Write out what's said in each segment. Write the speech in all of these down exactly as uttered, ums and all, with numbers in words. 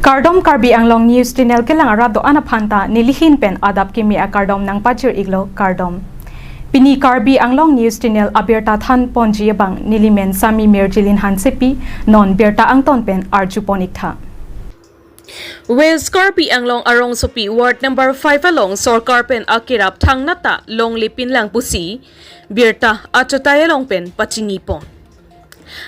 Kardom, Karbi Anglong News Channel kelang arat do-an aphan ta nelihin pen adap kimi akardom nangpajir-iklo, kardom. Pini Karbi Anglong News Channel abirta than ponji abang nelimen Sami Mirjilin Hansepi, non birta angton pen arju pon-iktha. West Karbi Anglong arongsopi Ward number five along sorkar pen akerap thangnat ta longle pinlang pusi birta achatai along pen pachini pon.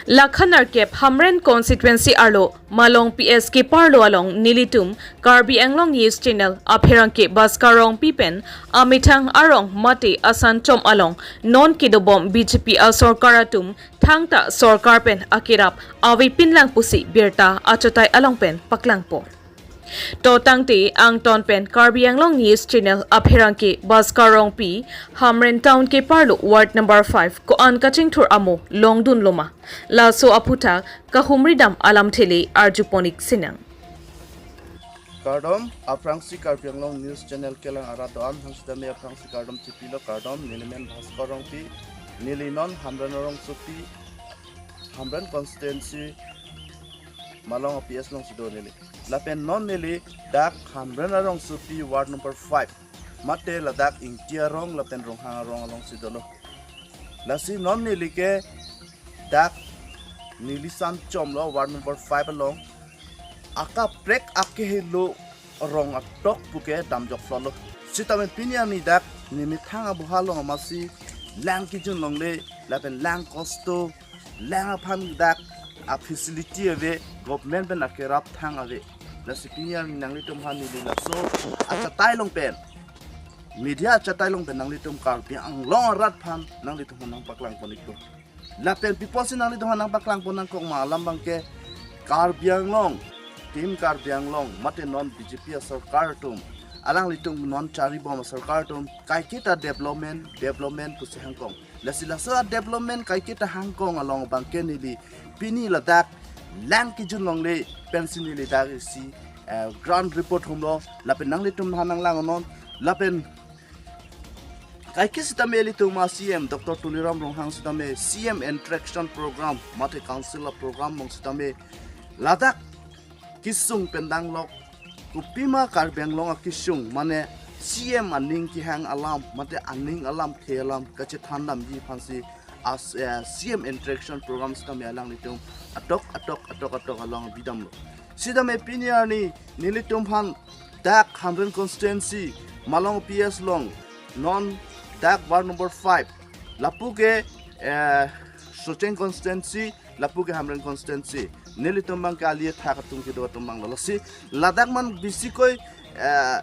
Lakha nerkep Hamren constituency arlo Malong P S keparlo along nelitum Karbi Anglong News Channel apherangke Bhaskar Rongpi pen amethang arong mate asanchom along non kedobom B J P asorkar atum thangta sorkar pen akerap ave pinlang pusi birta achatai along pen paklangpo. To tangte angton pen Karbi Anglong News Channel apherangke Bhaskar Rongpi, Hamren Town keparlo Ward number five ko-an kachingthur amo longdunloma, laso aphuthak kahumridam alamthe le arju pon-ik sinang. Kardom, aphrangsi Karbi Anglong News Channel kelang arat do-an aphan sitame aphrangsi kardom chipilo, kardom. Nelimen Bhaskar Rongpi, neli non Hamren arongsopi, Hamren constituency, Malong P S alongsi do neli. Lapen non neli dak Hamren arongsopi Ward number five, mate ladak Ingti arong lapen Ronghang arong alongsi dolo. Lasi non neli ke dak neli sanchomlo Ward number five along, akaprek akehelo arong atok puke damjok flolo. Sitame pini arni dak nemethang aboha along amatsi lang kejun longle lapen lang kosto, lang aphan dak a-facility ave, government pen akerap thang ave. Lasi pini arni nanglitum aphan neli laso achatai along pen, media achatai along pen nanglitum Karbi Anglong arat aphan nanglitum aphan nangpaklang pon-ikpo. Lapen pi apotsi nanglitum aphan nangpaklang pon nangkok ma alam abangke, Karbi Anglong, Team Karbi Anglong, mate non B J P asorkar atum, alanglitum non charibom asorkar atum kaiketa development, development pusi hangkong. Lasi laso a-development kaiketa hangkong along abangke neli pini ladak lang kejun longle pensi neli dak isi, eh, ground report humlo, lapen nanglitum aphan nanglang non, lapen kaike sitame ilitum a-C M Doctor Tuliram Ronghang sitame C M Interaction Program mate Council a-program along sitame ladak kesung pen danglok, kopima Karbi Anglong akesung, mane C M aning kehang alam mate aning alamthe alam kachethan damji aphansi as, eh, C M Interaction Program sitame alanglitum atok atok atok atok along bidamlo. Sitame pini arni nelitum aphan dak Hamren constituency, Malong P S along, non dak Ward number five, lapu ke, eh, Socheng constituency, lapu ke Hamren constituency, nelitum abangke ali athak atum kedo atum abanglo. Lasi ladak man bisikoi, eh,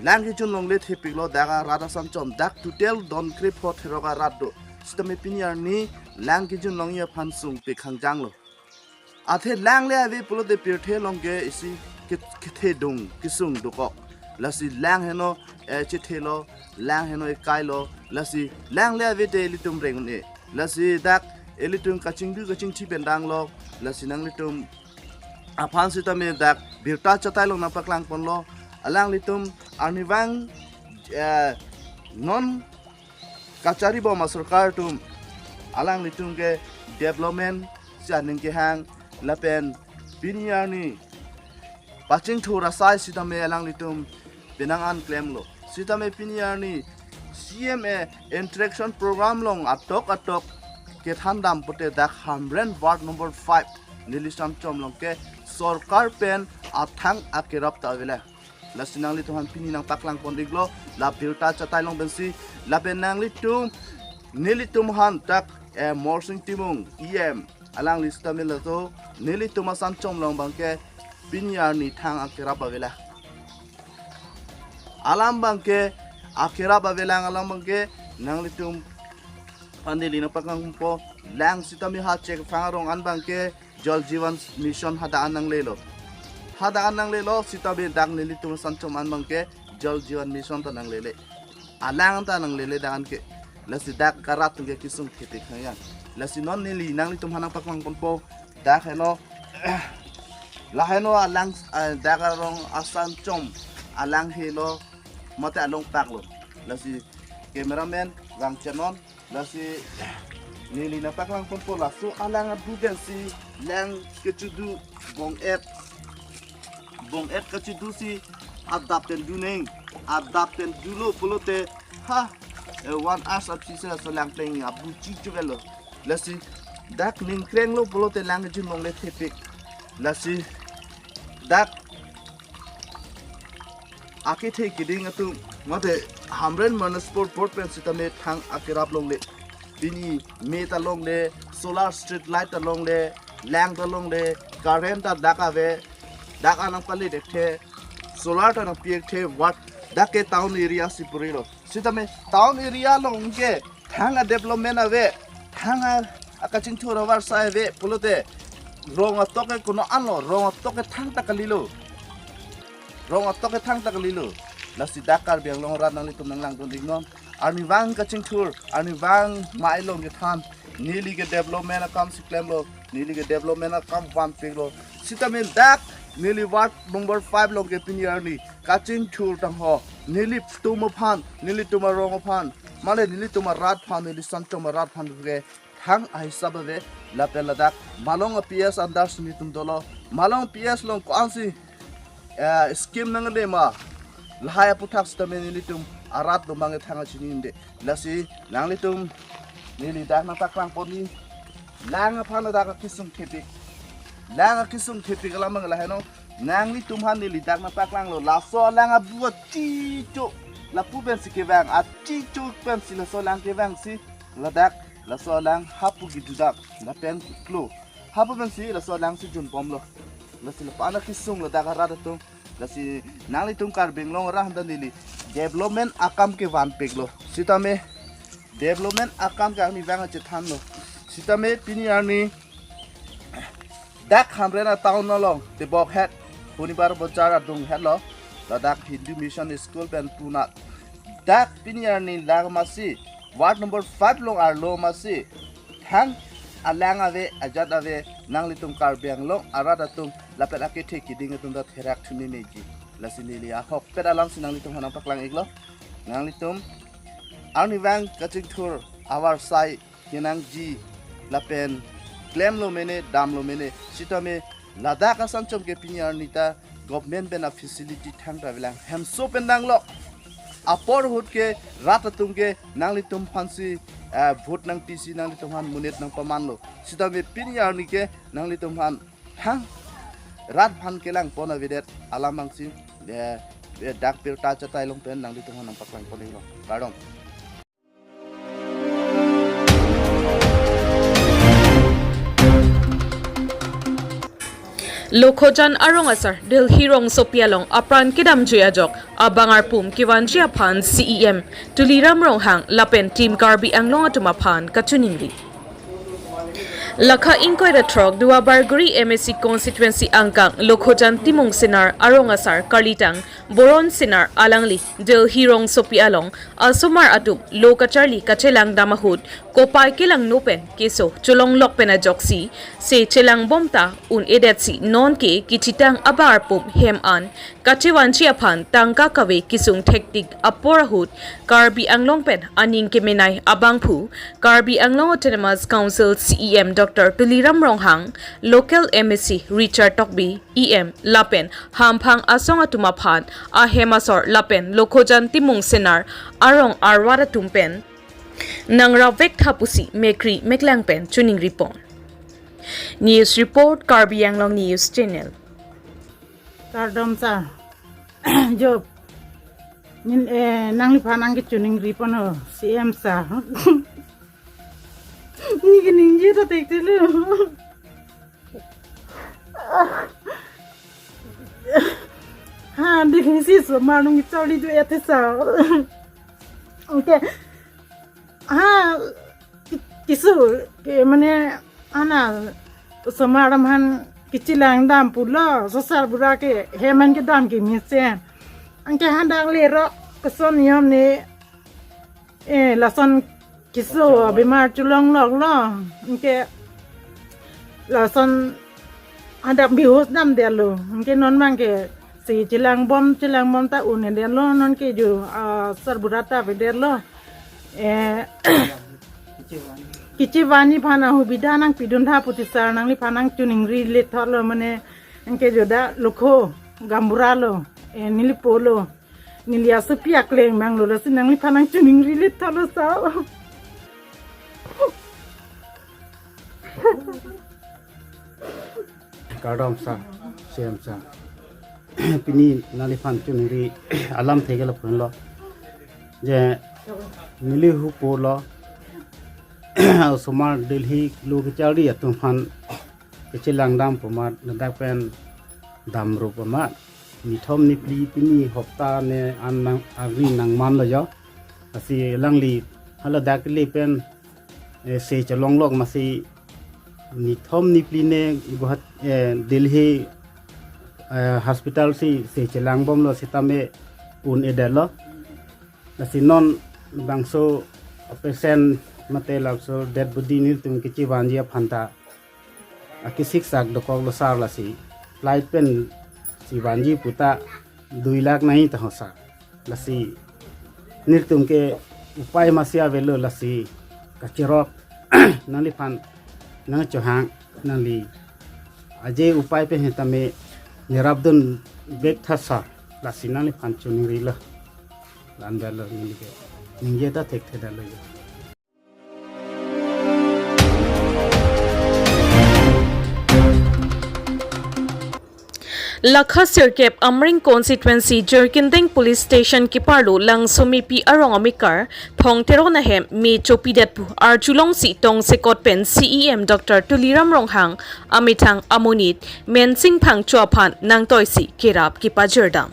lang kejun longle thepiklo, dak arat asanchom, dak total don krepho therok arat do. Sitame pini arni lang kejun longji aphan sungpik hangjanglo. Athe lang le ave pulote pirthe along ke isi ke-, kethedung kesung dokok. Lasi lang heno, eh, chethelo, lang heno ekailo, lasi lang le ave te ilitum reng un-e. Lasi dak ilitum kachingdu kachingthi pen danglok, lasi nanglitum aphan sitame dak birta achatai along nangpaklang ponlo, alanglitum arnivang, eh, non kacharibom asorkar atum, alanglitum ke development si aning kehang, lapen pini arni pachingthur asai sitame alanglitum penang an klemlo. Sitame pini arni C M a-interaction program along atok atok kethan dam pute dak Hamren Ward number five neli sanchom along ke sorkar pen athang akerap ta avela. Lasi nanglitum aphan pini nangpaklang pon-iklo, la birta achatai along pensi, lapen nanglitum, nelitum aphan dak, eh, Morsing Timung, E M, alangli sitame laso, nelitum asanchom along abangke, pini arni thang akerap avela. Alam abangke, akerap avelang alam abangke, nanglitum aphan neli nangpaklang ponpo, lang sitame ha chek phang arong an abangke, Jal Jeevan Mission hadak an nanglelo. Hadak an nanglelo, sitame dak nelitum asanchom an abangke Jal Jeevan Mission ta nanglele. Alang ta nanglele dak an ke. Lasi dak karat atum ke kesung thepik hangjang. Lasi non neli nanglitum aphan nangpaklang ponpo. Dak heno. La heno alang, eh, dak arong asanchom. Alang helo. Mate along paklo. Lasi cameraman vangchenon. Lasi neli nangpaklang ponpo laso alang adu pensi lang kechudu bong-et. Bong-et kachidusi adap pen duneng, adap pen dulo pulote, ha, eh, one hours aphi si laso langpleng abu chichuvelo. Lasi dak ningkrenglo pulote lang kejun longle thepik. Lasi dak akethe keding atum, mate Hamren Municipal Board pen sitame thang akerap longle. Pini me ta longle, solar street light ta longle, lang ta longle, current ta dak ave, dak anang pali dekthe, solar ta nangpi-ekthe, what, dak ke town area si purilo. Sitame town area along ke thang a development ave, thang a akachingthur avarsai ave pulote, rong atok ke kono anlo, rong atok ke thang ta kalilo. Rong atok ke thang ta kalilo. Lasi dak Karbi Anglong arat nanglitum nanglangdun iknon. Arnivang kachingthur, arnivang mai along kethan, neli ke development akam si klemlo, neli ke development akam vanpiklo. Sitame dak neli ward number five along ke pini arni kachingthur tangho, nelitum aphan, nelitum arong aphan, male nelitum arat aphan, neli Sanchom arat aphan ke thang ahisap ave. Lapen ladak malong a P S under si nelitum dolo, malong P S along ko-ansi, eh, scheme nangdema, lahai aputhak sitame nelitum arat lomang thang achininde. Lasi nanglitum neli dak nangpaklangponji, lang aphan ladak akesung thepik, lang akesung thepik alam abang lahai no. Nanglitum aphan neli dak nangpaklanglo, laso alang abu achicho, lapu pensi kevang, achicho pensi laso alang kevangsi ladak laso alang hapu kedudak lapen klo, hapu pensi laso alang si junbomlo. Lasi lapu-an akesung ladak arat atum. Lasi nanglitum Karbi Anglong arat aphan ta neli development akam ke vanpiklo. Sitame development akam ke arnivang achethanlo. Sitame pini arni dak Hamren a town along tebok het, Honibar Bajar adung hetlo, ladak Hindu Mission School pen punat. Dak pini arni lang masi, ward number five along arlo masi, thang alang ave, ajat ave, nanglitum Karbi Anglong arat atum lapen akethe keding atum ta therak thuni meji. Lasi neli ahokpet alam si nanglitum aphan nangpaklang iklo. Nanglitum arnivang kachingthur avarsai kenangji lapen klemlo mene, damlo mene, sitame ladak a-Sanchom ke pini arni ta government pen a facility thangta avelang, hemso pen danglok. Apor ahut ke rat atum ke nanglitum aphansi, eh, vote nangpisi nanglitum aphan monit nangpamanlo. Sitame pini arni ke nanglitum aphan thang rat aphan kelangpon avedet alam abangsi, eh, eh, dak birta chatai along pen nanglitum aphan nangpaklangpon iklo. Kardom. Lokhojan arong asar Delhi rongsopi along apran kedamjui ajok abang arpum kevanji aphan C E M Tuliram Ronghang lapen Team Karbi Anglong atum aphan kachiningri. Lakha ingkoi ra throk Duar Bagori M A C constituency angkang Lokhojan Timung Senar arong asar kalitang Boron Senar alangli Delhi rongsopi along asomar atum lo kacharli kachelang dam ahut kopai kelangno pen keso cholonglok pen ajoksi se chelangbom ta un-edetsi nonke kechitang abang arpum hem an kachevanji aphan tangka kave kesung thektik apor ahut Karbi Anglong pen aning kemenei abangphu Karbi Anglong Autonomous Council C E M Doctor Tuliram Ronghang, local M A C Richard Tokbi, E M lapen hamphang asong atum aphan ahem asor lapen Lokhojan Timung Senar arong arwar atum pen nangravek tha pusi mekri meklang pen chiningripon. News report, Karbi Anglong News Channel. Kardom sir. Jo. Nin, eh, nangliphan nangkechiningriponlo, C M sir. Neli keningje ta thekthe lo. Ha, dikisi so manung charli jo ete sir. Okay. Ha, ki-, keso, ke mane, ana, osomar atum aphan kechelang dam pulo, sosar bura ke hem an kedam kemesen. Anke hadak lerok, koson niyom ne, eh, lason keso, bimar cholongloklo. Anke lason hadak bihus damdetlo. Anke non abangke si chelangbom, chelangbom ta un-edetlo, nonke jo, ah, sarbura ta avedetlo. Eh, kechevanji aphan ahubidha nangpidun tha pusi sir nangliphan nangchiningri lethotlo mane, anke jo dak lokho. Gaonbura lo, eh, neli po lo, neli asopi akleng mang lo, lasi nangliphan nangchoningri le thalo sa. Kardom sir, C M sir. Pini nangliphan choningri alamthe ke lapu henlo. Je neli hupo lo. Osomar Delhi lo kecharli atum aphan kechelangdam pu amat, ladak pen damrup amat. Nithom niphli pini hopta ne an nang agri nangman lo jo. Lasi alangli haladak le pen, eh, se chelonglok masi nithom niphli ne Guwahati, eh, Delhi, eh, hospital si se chelangbomlo sitame un-edetlo. Lasi non bangso patient mate labangso dead body nelitum kechevanji aphanta akisik sak dokoklo sir, lasi flight pen chevanji puta dui lakh nai taho sir. Lasi nelitum ke upai masi avelo, lasi kacherok nangliphan nangchohang, nangli aje upai pen sitame nerapdun vek tha sir, lasi nangliphan choningri lo. Lanbelo neli ke ningje ta thekthedetlo jo. Lakha sirkep Amreng constituency Jirikindeng police station keparlo Langsomepi arong amekar Thong Teron ahem me chopidet pu arjulongsi tongsekot pen C E M Doctor Tuliram Ronghang amethang amonit Mensing Phangcho aphan nangtoisi kerap kepajirdam.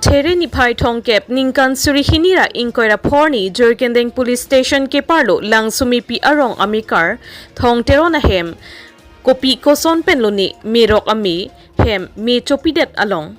There niphai thomkep ningkan suri hini ra ingkoi ra pho arni Jirikindeng police station keparlo Langsomepi arong amekar Thong Teron ahem kopi koson pen lone merok ame hem me chopidet along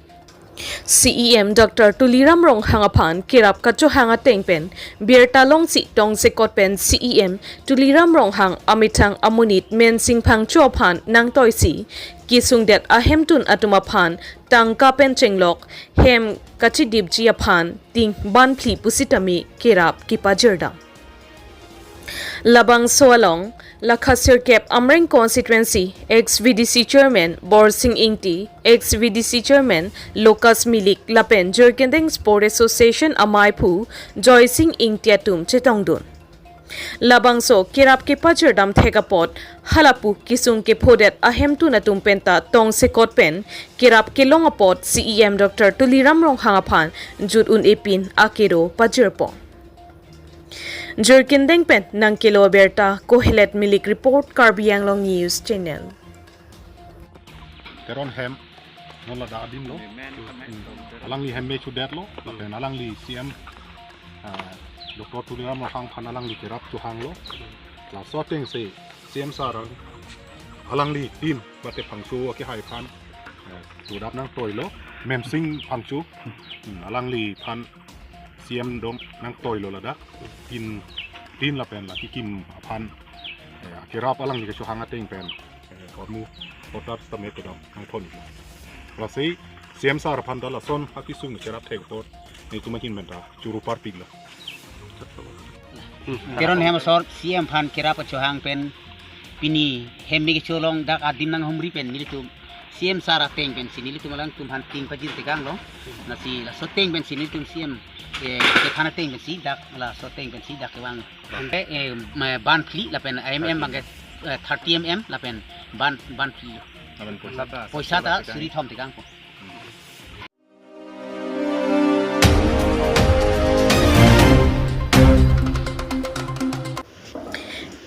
C E M Doctor Tuliram Ronghang aphan kerap kachohang ateng pen birta longsi tongsekot pen C E M Tuliram Ronghang amethang amonit Mensing Phangcho aphan nangtoisi kesungdet ahemtun atum aphan tangka pen chenglok hem kachidipji aphan ting banphli pusitame kerap kepajirdam. Labangso along Lakha sirkep Amreng constituency ex V D C chairman Borsing Ingti, ex V D C chairman Lucas Milik lapen Jirikindeng Sport Association amaiphu Joysing Ingti atum chetongdun. Labangso kerap kepajirdam thek apot halapu kesung kephodet ahemtun atum penta tongsekot pen kerap kelong apot C E M Doctor Tuliram Ronghang aphan jut un-epin akero pajirpo. Jirikindeng pen nangkelo abirta Kohelet Milik report, Karbi Anglong News Channel. Teron hem non ladak adimlo. Hmm. Alangli hem me chodetlo, lapen alangli C M, ah, Doctor Tuliram Ronghang aphan alangli kerap chohanglo. Laso atengsi C M sir alangli tin mate Phangcho akehai aphan, eh, chodap nangtoilo. Mensing Phangcho, hmm, alangliphan C M dom nangtoilo ladak. Tin, tin lapen la kekim aphan, eh, kerap alangli kechohang ateng pen, eh, hormu hotar tame kedam nangthon. Lasi C M sir aphan ta lason akesung cherap thek apot nelitum ahin penta choro parpiklo. Teron hem asor C M aphan kerap achohang pen pini hem me kecholong dak adim nanghumri pen nelitum C M sir ateng pensi nelitum alangtum aphan ting pajir tekanglo. Lasi laso ateng pensi nelitum C M, eh, kethan ateng pensi dak laso ateng pensi dak kevang. Bangke, eh, ma-, banphli lapen M M bangke, eh, thirty M M lapen ban, banphli. Lapen poisa ta, poisa ta suri thom tekangpo.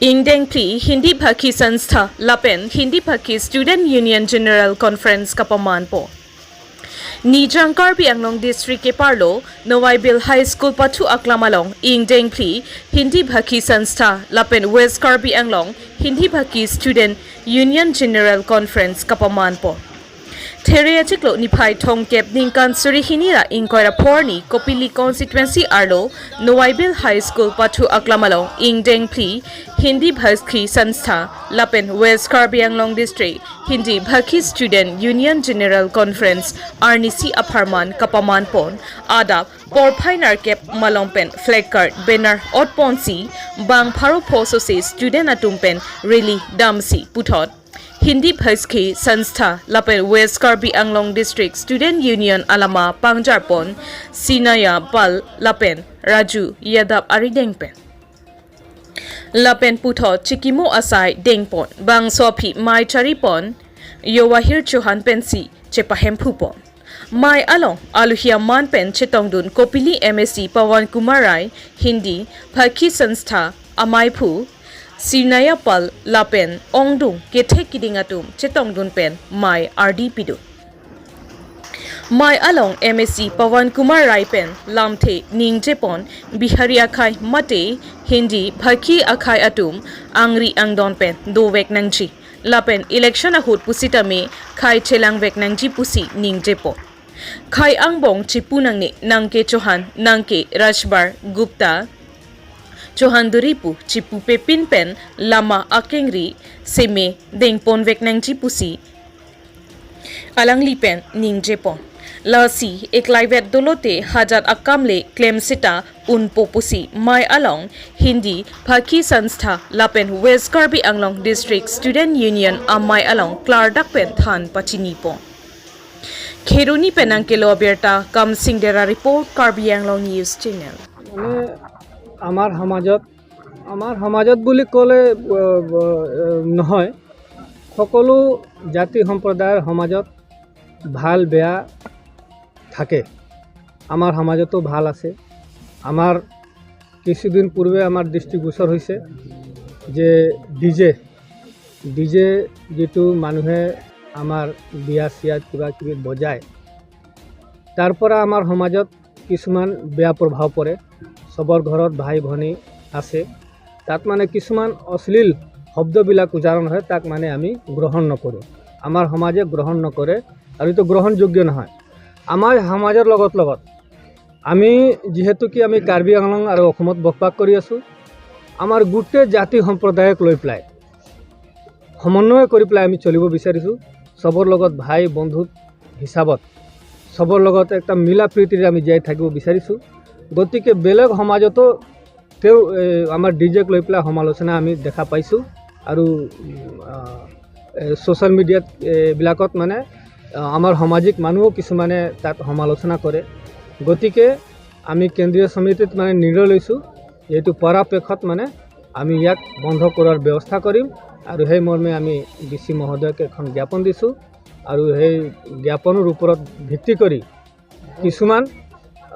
Ingdeng phli Hindi Bhakhi Sanstha lapen Hindi Bhakhi Student Union General Conference kapamanpo. Nijang Karbi Anglong District keparlo Noaibel High School pathu aklam along ingdeng phli Hindi Bhakhi Sanstha lapen West Karbi Anglong Hindi Bhakhi Student Union General Conference kapamanpo. There achiklo niphai thomkep ningkan suri hini ra ingkoi ra pho arni Kopili constituency arlo Noaibel High School pathu aklam along ingdeng phli Hindi Bhakhi Sanstha lapen West Karbi Anglong District Hindi Bhakhi Student Union General Conference arnisi apharman kapamanpon adap porphai nerkep malom pen flag card banner otponsi bang pharo pho sose student atum pen rally damsi puthot Hindi Bhakhi Sanstha lapen West Karbi Anglong District Student Union alama pangjarpon Sinaya Pal lapen Raju Yadav arideng pen. Lapen puthot chikimo asai dengpon, bangso aphi mei charipon Yowahir Chauhan pensi chepahemphupon. Mei along aluhi aman pen chetongdun Kopili M A C Pawan Kumar Rai, Hindi Bhakhi Sanstha ameiphu Sinaya Pal lapen ongdung kethek kiding atum chetongdun pen mei ardi pidun. Mei along M A C Pawan Kumar Rai pen lamthe ningjepon Bihari akhei mate Hindi Bhakhi akhei atum angri angdon pen dovek nangji lapen election ahut pusitame khei chelangvek nangji pusi ningjepon. Khei angbong chipu nangne nangke Chauhan, nangke Rajbar, Gupta, Chauhan duri pu chipupe pin pen lama akengri seme dengponvek nangji pusi alangli pen ningjepon. Lasi eklaivet dolote hajat akam le klem seta unpo pusi mei along Hindi Bhakhi Sanstha lapen West Karbi Anglong District Student Union amei along klardak pen than pachinipon. Kheroni pen nangkelo abirta Kamsing Dera report, Karbi Anglong News Channel. মানে আমাৰ সমাজত, আমাৰ সমাজত বুলি ক'লে, আহ, আহ, নহয়, সকলো জাতি সম্প্ৰদায়ৰ সমাজত ভাল বেয়া থাকে। আমাৰ সমাজতো ভাল আছে। আমাৰ কিছুদিন পূৰ্বে আমাৰ দৃষ্টিগোচৰ হৈছে যে ডি জে, ডি জে যিটো মানুহে আমাৰ বিয়া চিয়াত কিবা কিবি বজায়, তাৰ পৰা আমাৰ সমাজত কিছুমান বেয়া প্ৰভাৱ পৰে। চবৰ ঘৰত ভাই ভনী আছে, তাত মানে কিছুমান অশ্লীল শব্দবিলাক উচ্চাৰণ হয়, তাক মানে আমি গ্ৰহণ নকৰোঁ, আমাৰ সমাজে গ্ৰহণ নকৰে আৰু এইটো গ্ৰহণযোগ্য নহয়। আমাৰ সমাজৰ লগত লগত আমি যিহেতু কি আমি কাৰ্বি আংলং আৰু অসমত বসবাস কৰি আছোঁ, আমাৰ গোটেই জাতি সম্প্ৰদায়ক লৈ পেলাই সমন্বয় কৰি পেলাই আমি চলিব বিচাৰিছোঁ। চবৰ লগত ভাই বন্ধু হিচাপত চবৰ লগত একটা মিলা প্ৰীতিৰে আমি জীয়াই থাকিব বিচাৰিছোঁ। গতিকে বেলেগ সমাজতো তেওঁ, এ, আমাৰ ডি জেক লৈ পেলাই সমালোচনা আমি দেখা পাইছোঁ আৰু, উম, আহ, এ, ছ'চিয়েল মিডিয়াত, এ, এইবিলাকত মানে, আহ, আমাৰ সামাজিক মানুহো কিছুমানে তাত সমালোচনা কৰে। গতিকে আমি কেন্দ্ৰীয় সমিতিত মানে নিৰ্ণয় লৈছোঁ, এইটো পৰাপক্ষত মানে আমি ইয়াক বন্ধ কৰাৰ ব্যৱস্থা কৰিম আৰু সেই মৰ্মে আমি ডি চি মহোদয়ক এখন জ্ঞাপন দিছোঁ আৰু সেই জ্ঞাপনৰ ওপৰত ভিত্তি কৰি কিছুমান,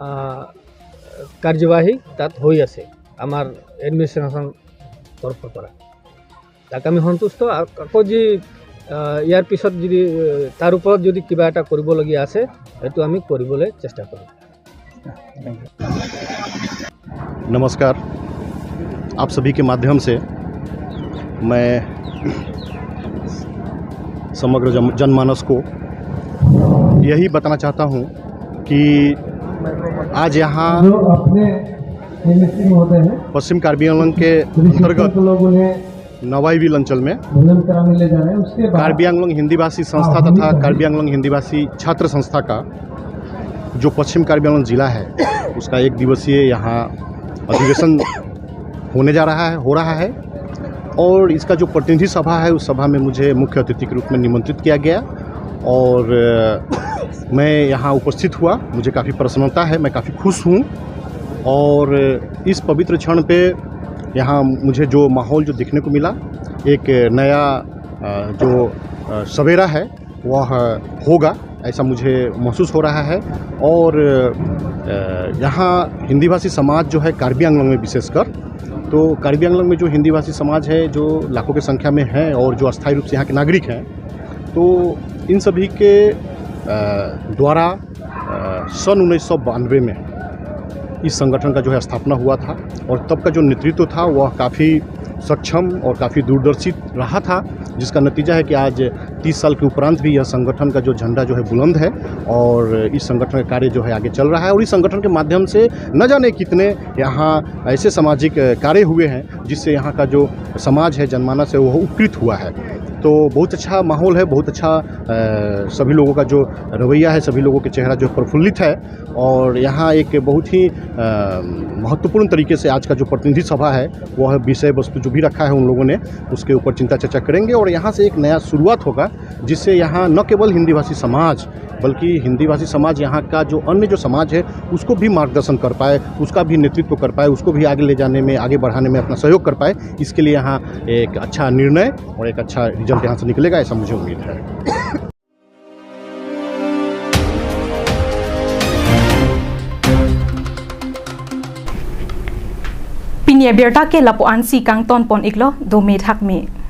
আহ, কাৰ্যবাহী তাত হৈ আছে আমাৰ এডমিনিষ্ট্ৰেশ্যন তৰফৰ পৰা। তাক আমি সন্তুষ্ট। আ-, আকৌ যি, আহ, ইয়াৰ পিছত যদি, আহ, তাৰ ওপৰত যদি কিবা এটা কৰিবলগীয়া আছে, সেইটো আমি কৰিবলৈ চেষ্টা কৰিম। नमस्कार। आप सभी के माध्यम से मैं समग्र जन जनमानस को यही बताना चाहता हूँ कि आज यहाँ पश्चिम कार्बी आंगलोंग के अंतर्गत नवाईविल अंचल में कार्बी आंगलोंग हिंदी भाषी संस्था तथा कार्बी आंगलोंग हिंदी भाषी छात्र संस्था का जो पश्चिम कार्बी आंगलोंग जिला है, उसका एक दिवसीय यहाँ अधिवेशन होने जा रहा है, हो रहा है। और इसका जो प्रतिनिधि सभा है, उस सभा में मुझे मुख्य अतिथि के रूप में निमंत्रित किया गया और, अ, मैं यहाँ उपस्थित हुआ। मुझे काफ़ी प्रसन्नता है, मैं काफ़ी खुश हूँ। और इस पवित्र क्षण पे यहाँ मुझे जो माहौल जो देखने को मिला, एक नया, अ, जो, अ, सवेरा है, वह होगा, ऐसा मुझे महसूस हो रहा है। और, अ, यहाँ हिंदी भाषी समाज जो है कार्बी आंगलोंग में विशेषकर, तो कार्बी आंगलोंग में जो हिंदी भाषी समाज है, जो लाखों की संख्या में है और जो अस्थायी रूप से यहाँ के नागरिक हैं, तो इन सभी के, अ, द्वारा, अ, सन उन्नीस सौ बानवे में इस संगठन का जो है स्थापना हुआ था और तब का जो नेतृत्व था वह काफ़ी सक्षम और काफ़ी दूरदर्शी रहा था, जिसका नतीजा है कि आज तीस साल के उपरांत भी यह संगठन का जो झंडा जो है बुलंद है और इस संगठन का कार्य जो है आगे चल रहा है। और इस संगठन के माध्यम से न जाने कितने यहाँ ऐसे सामाजिक कार्य हुए हैं जिससे यहाँ का जो समाज है, जनमानस है, वह उपकृत हुआ है। तो बहुत अच्छा माहौल है, बहुत अच्छा, अ, सभी लोगों का जो रवैया है, सभी लोगों के चेहरा जो प्रफुल्लित है। और यहाँ एक बहुत ही, अ, महत्वपूर्ण तरीके से आज का जो प्रतिनिधि सभा है, वो है विषय वस्तु जो भी रखा है उन लोगों ने, उसके ऊपर चिंता चर्चा करेंगे और यहाँ से एक नया शुरुआत होगा, जिससे यहाँ न केवल हिंदी भाषी समाज, बल्कि हिंदी भाषी समाज यहाँ का जो अन्य जो समाज है, उसको भी मार्गदर्शन कर पाए, उसका भी नेतृत्व कर पाए, उसको भी आगे ले जाने में, आगे बढ़ाने में अपना सहयोग कर पाए। इसके लिए यहाँ एक अच्छा निर्णय और एक अच्छा रिजल्ट यहाँ से निकलेगा, ऐसा मुझे उम्मीद है। Pini abirta ke lapu-ansi kangton pon iklo, dome thakme.